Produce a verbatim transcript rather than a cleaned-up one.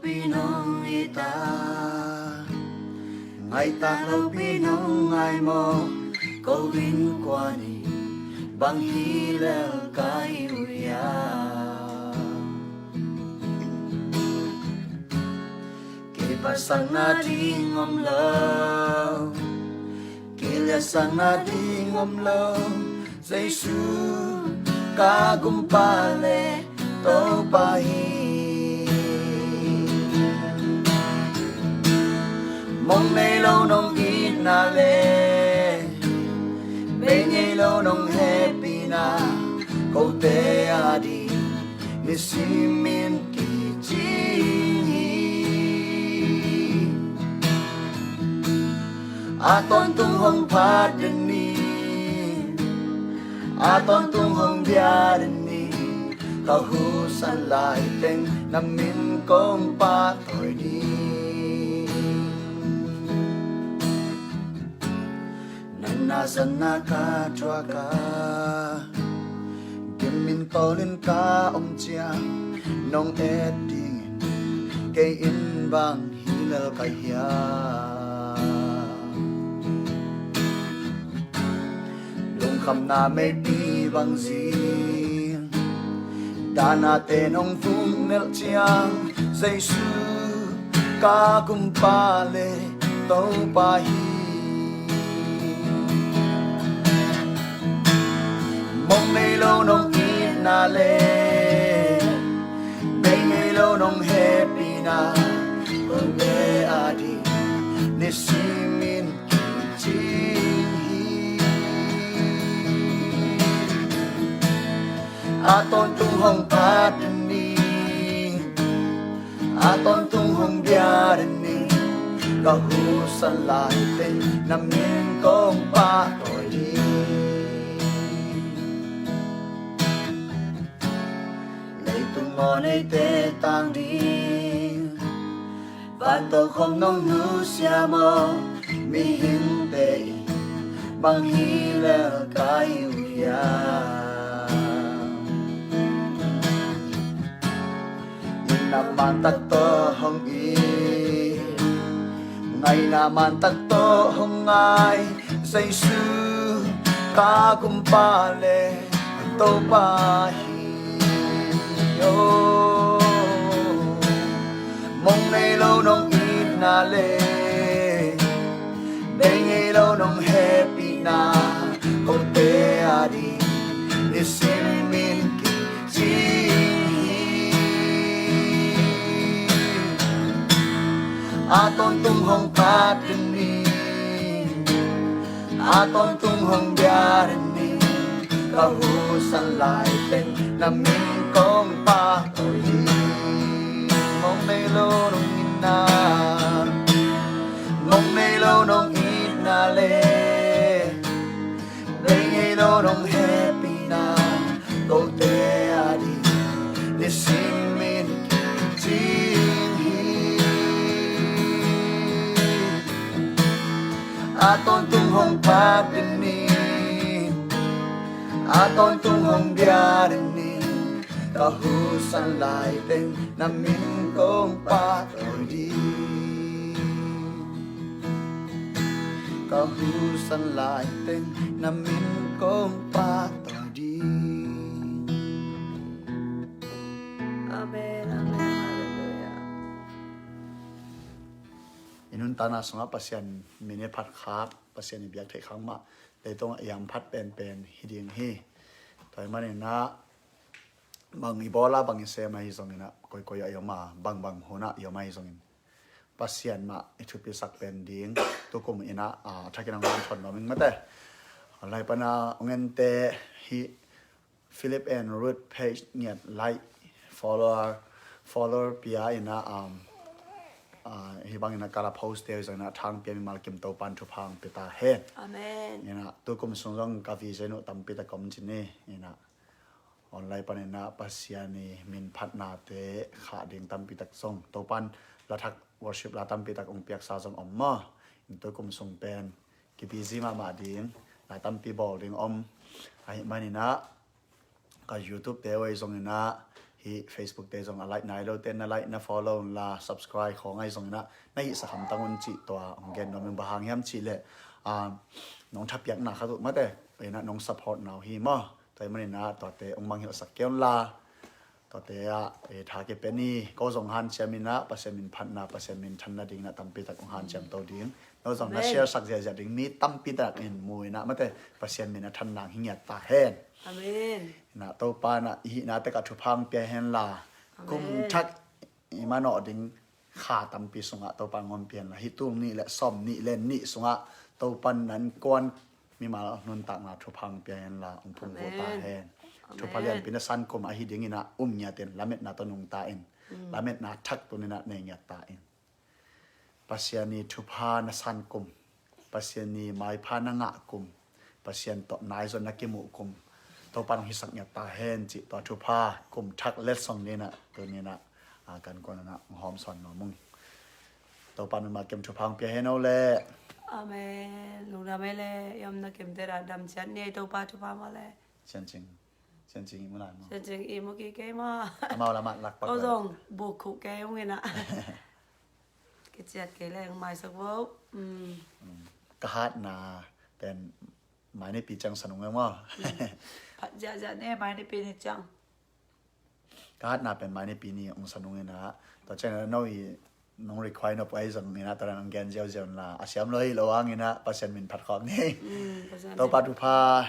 Pi nong ita, ngaita lo pi nong ngai mo, ko innkuan in bang hi lel ka hi uh hiam? Kei pasang nading om lo, kei liansang nading om lo, Jesu ka Gumpa le Topa hi. Mong nei lo nong itna le bei ngei lo nong hehpihna, kote a ding nisimin kicing hi. A tawntung hong phat den ni, a tawntung hong bia den ni, ka husan lai teng na min kong pahtawi ding. Nang na sanna ka thuak a, gim in tawlin ka om ciang, nong et dingin kei in bang hi lel ka hiam? Lungkhamna meipi bang zing, dahnate nong vung nelh ciang, Jesu ka Gumpa le Topa hi. Mong nei lo nong itna le bei ngei lo nong hehpihna, kote a ding nisimin kicing hi. A tawntung hong phat den ni, a tawntung hong bia den ni, ka husan lai teng na min kong pahtawi ding. Leitung maw neite tang ding, vantokhom nong nusia maw, mihingte in bang hi lel ka hi uh hiam? Itna man tak tawh hong it, ngaihna man tak tawh hong ngai, Jesu ka Gumpa le Topa hi. Oh, mong nei lo nong itna le bei ngei lo nong hehpihna, kote a ding nisimin kicing hi. A tawntung hong phat den ni, a tawntung hong bia den ni, ka husan lai teng na min kong pahtawi hi. Mong nei lo nong itna, mong nei lo nong itna le bei ngei lo nong hehpihna, kote a ding nisimin kicing hi. A tawntung hong phat den ni, a tawntung hong bia den ni, ka husan lai teng na min kong pahtawi ding. Ka husan lai teng na min kong pahtawi ding. Amen, amen, halleluiah. I nuntakna sungah Pasian min i phat khak, Pasian i biak theih khak mah leitungah i hamphat penpen hi ding hi. Tua ahih manin ah bang i bawl a, bang i sem ahi zongin ah, koikoi ah i om a, bangbang hun ah i om ahi zongin, Pasian mah i thupisak pen ding tukum in ah, ah, a thakin ah hong thon nuam ing mate. Lai pan ah hong ente hi, Philip and Ruth page ngiat like, follower, follower pia in ah, um, ah, hih bangin ah ka la post te uh zongin ah thang pia mimal kim Topan thupha hong pia ta hen. Amen. In ah tukum sung zong ka vision uh tampi tak om ci ni. In ah online panin ah Pasian i min phatnate khah ding tampi tak zong, Topan la thak, worship la tampi tak hong piaksa zong om maw? In tukum sung pen kibusy mahmah ding, la tampi bawl ding om. Ahih manin ah ka YouTube te uh ei zongin ah Hih Facebook te zong a like nai lo te na like na follow un la, subscribe khawng ahi zong inah na hih sak hamtang un cih tua hong gen nuam ing. Bang hang hiam cih leh, ah, nong thapiakna khat uh mate, inah nong support na uh hi maw. Tua ahih manin ah tuate hong mangngilh sak kei un la. Tuate ah, eh, tha kipia ni, ko zong hanciam inah Pasian min phatna, Pasian min thanna ding inah tampi tak hong hanciam to ding. No zong na Amen. Share sak ziahziah ding mi tampi tak in mu inah mate, Pasian min a thanna hi ngiat ta hen. Amen. Inah Topa inah i hihna tek ah thupha hong pia hen la. Amen. Kum thak i manawh ding kha tampi sungah Topa in hong ompih hen la. Hih tul nih le sawm nih le nih sungah Topa in na innkuan mimal nuntakna thupha hong pia hen la, hong phungvuh ta Amen. Hen. Thupha Amen. Lianpi na san kum ahi ding inah um ngiat in, lametna tawh nungta in. Mm. Lametna thak tuni inah nei ngiat ta in. Pasian i thupha na san kum, Pasian i maipha na ngah kum, Pasian tawh nai zaw na kimuh kum, Topa in hong hisak ngiat ta hen cih tua thupha kum thak letsong ni inah tuni inah, ah, kan kuan inah hong hawmsawn nuam ung. Topa in ma kem thupha hong pia hen o le. Amen. Lungdam ei le, i omna kimte dah dam ciat ni ei, Topa thupha maw le. Siancing. Siancing i mu lai maw? Siancing i mu kik kei maw? Amau lamah lak pak ko lai. Zong buk khuh kei ung inah. Kiciat kei leng maisak vo. Mm. Mm. Ka hatna pen mai nipi ciang san ung e maw? Mm. Phat ziahziah ne mai nipi ni ciang. Ka hatna pen mai nipi ni hong san ung inah. Tua ciang no i nong require nop ahi zong inah tua nong gen ziauziau un la. A siam lo hi lo hang inah Pasian min phat khawm ni. Mm, Pasian Topa min. Thupha.